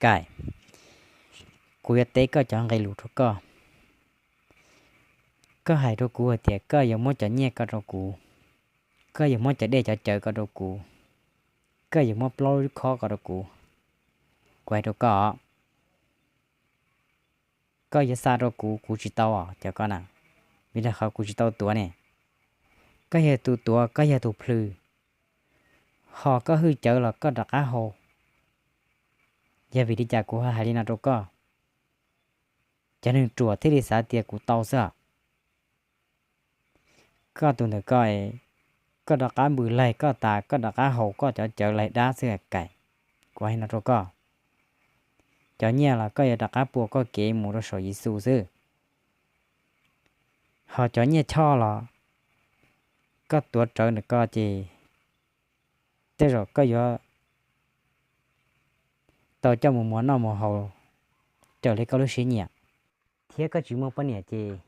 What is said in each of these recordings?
Kaim, kuv yuav teb koj cov nqe lus rau koj. Koj hais rau kuv hais tias koj yuav muab cov nyiaj ko rau kuv, koj yuav muab cov dej cov cawv ko rau kuv, koj yuav muab plaub lub khob ko rau kuv. Kuv hais rau koj, koj yuav xa rau kuv, kuv tsis tau os cov ko na, vim rau qhov kuv tsis tau tuav ne. Koj yog tus tuav, koj yog tus plhws, ho koj hwj cawv los koj rov qab haus. Yog vim li cas kuv ho hais li no rau koj? Cov neeg ruam thiaj li xav tias kuv tau xwb. Koj tus ntawm ko, koj rov qab npws laig koj tas, koj rov qab haus koj cov cawv laig dab xwb Kaim. Kuv hais no rau koj, cov nyiaj los koj yuav rov qab pua koj kev mus rau saum Yexus xwb. Ho cov nyiaj choj los koj tuav rawv ntawm ko ces tej zaum koj yuav tau coj mus muas noj muas haus raws li koj lub siab nyiam. Thiab koj tsis muaj poj niam ces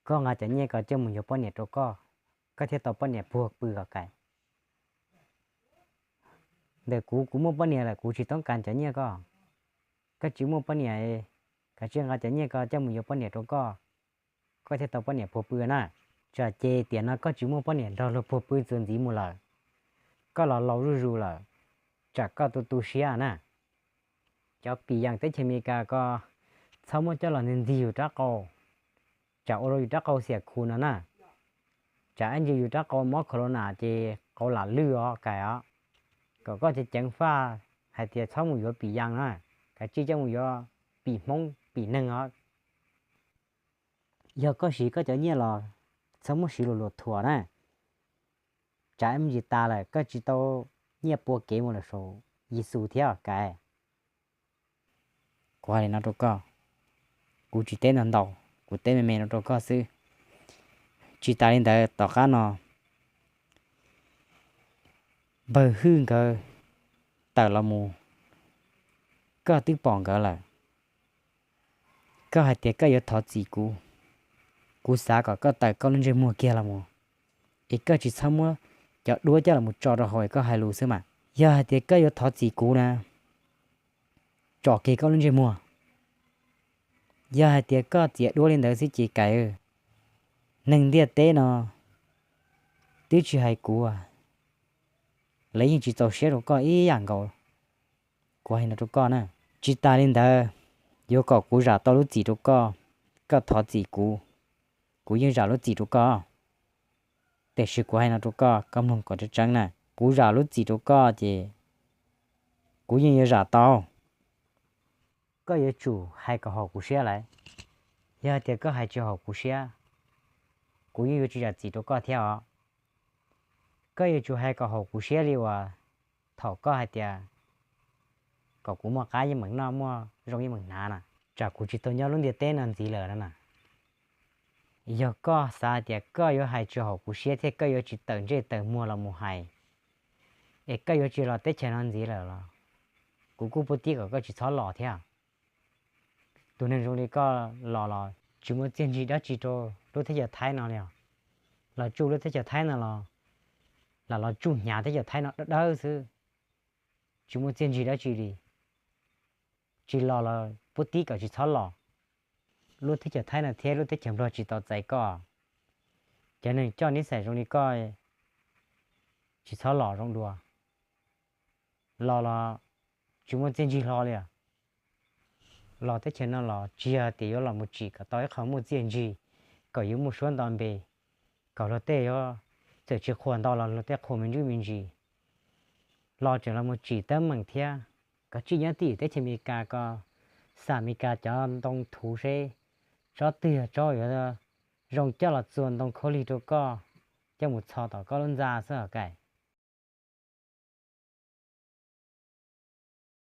koj nqa cov nyiaj ko coj mus yuav poj niam rau koj, koj thiaj tau poj niam puag pw os Kaim. Ntawm kuv, kuv muaj poj niam lawm, kuv tsis toob kas cov nyiaj ko. Koj tsis muaj poj niam, kav tsij nqa cov nyiaj ko coj mus yuav poj niam rau koj, koj thiaj tau poj niam puag pw na. Tsam ces tiam no koj tsis muaj poj niam nrog luag puag pw txuas ntxiv mus lawm, koj los laus zuj zus lawm, tsam koj tu tu siab na. Cov pim yees teb chaws Amelikas ko txhob muab coj los ntxig yus rab qau, tsam ua rau yus rab qau xiam khu no na. Tsam ib ntsis yus rab qau mob corona ces qau lam lwj os Kaim os. Kom koj ceev ceev faj hais tias txhob mus yuav pim yees na, kav tsij coj mus yuav pim Hmoob pim neeg os. Yog koj siv koj cov nyiaj los txhob muab siv luag luag thuam na. Tsam ib ntsis tas lawm koj tsis tau nyiaj pua kev mus lawm saum Yexus thiab Kaim. Kuv hais li no rau koj, kuv tsis teb ntau ntau, kuv teb me me no rau koj xwb. Tsis tas li ntawd tom qab no npawg Hwj nkawd tawm los mus, koj twb pom nkawd lawm. Koj hais tias koj yuav thov txim kuv, kuv xav kom koj taws koj lub ntsej muag kiag los mus, es koj tsis txhob muab cov duab coj los tso rau hauv es koj hais lus xwb mas. Yog hais tias koj yuav thov txim kuv na, tso kiag koj lub ntsej muag. Yog hais tias koj txiav duab li ntawd xwb ces Kaim, neeg ntiaj teb no twb tsis hais kuv, lawv yeej tsis txaus siab rau koj ib yam nkaus. Kuv hais no rau koj na, tsis tas li ntawd, yuav kom kuv zam tau lub txim rau koj, koj thov txim kuv, kuv yeej zam lub txim rau koj. Tiam sis kuv hais no rau koj, koj mloog kom tseeb tseeb na, kuv zam lub txim rau koj ces kuv yeej yuav zam tau. Koj yuav tsum hais kom haum kuv siab lawm. Yog hais tias koj hais tsis haum kuv siab, kuv yeej yuav tsis zam txim rau koj thiab os. Koj yuav tsum hais kom haum kuv siab li uas thaum koj hais tias kom kuv muaj qab yeej meem noj, muaj zoo yeej meem hnav na, tsam kuv tsis tau nyob lub ntiaj teb no ntxiv lawm no na. Yog koj xav hais tias koj yuav hais tsis haum kuv siab thiab koj yuav tsis tawm ntsej tawm muag los mus hais, es koj yuav tsis los teb chaws no ntxiv lawm los kuv kuj pub tib kom koj tsis txhob los thiab. Tus neeg zoo li koj los los tsis muaj txiaj ntsig dab tsi rau lub teb chaws Thaib no li os. Los tsuj lub teb chaws Thaib no los lam los tsuj hnyav teb chaws Thaib no dawb dawb xwb, tsis muaj txiaj ntsig dab tsi li. Tsis los los pub tib kom tsis txhob los. Lub teb chaws Thaib no thiab lub teb chaws Nplog tsis tau txais koj. Cov neeg coj nib xais zoo li koj tsis txhob los zoo dua. Los los tsis muaj txiaj ntsig hlo li os. Los teb chaws no los tsis yog tias yuav los mus tsim kom tau ib qho muaj txiaj ntsig, kom yuav muaj suab nto npe, kom luag tej yuav txawm tsis qhuas ntau los luag tej qhuas me ntsuj me ntsis. Los tseem los mus tsim teeb meem thiab. Koj tsij nyob tim teb chaws Amelikas ko, xam Amelikas cov ntoo thuv seb tsob twg yog tsob yuav zoo coj los txua ntoo khaub lig rau koj, coj mus txho tom koj lub ntxa xwb os Kaim.